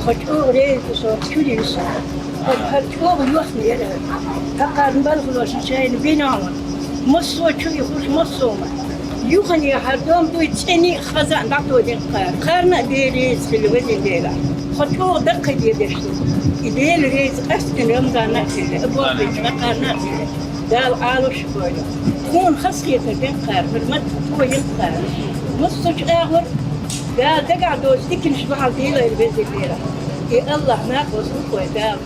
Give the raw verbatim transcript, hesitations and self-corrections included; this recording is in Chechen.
Хьо чӀогӀа реза со, чу дийса. Хьо, хьо чӀогӀа йохна яра. Хьо кхарна балхалошна шайна бинон. Массо чу и хуш массо ма. Юхана я хьар дом дуй цӀени хазан дӀато дин кхар. Кхарна а Дела реза хила везин Дела. Хьо чӀогӀа даккха дедеш ду. И Дела реза къастин Рамзана а хила. Абуахи чна кхарна а хила. Дала Ӏалуш хойла. Хьона хас хетар дин кхар. Хьурмат хьо дин кхар. Массо чӀагӀур. Дала дагахь доцу диканаш бахьал дийла везин Дела. И Аллах накъост хой Дала.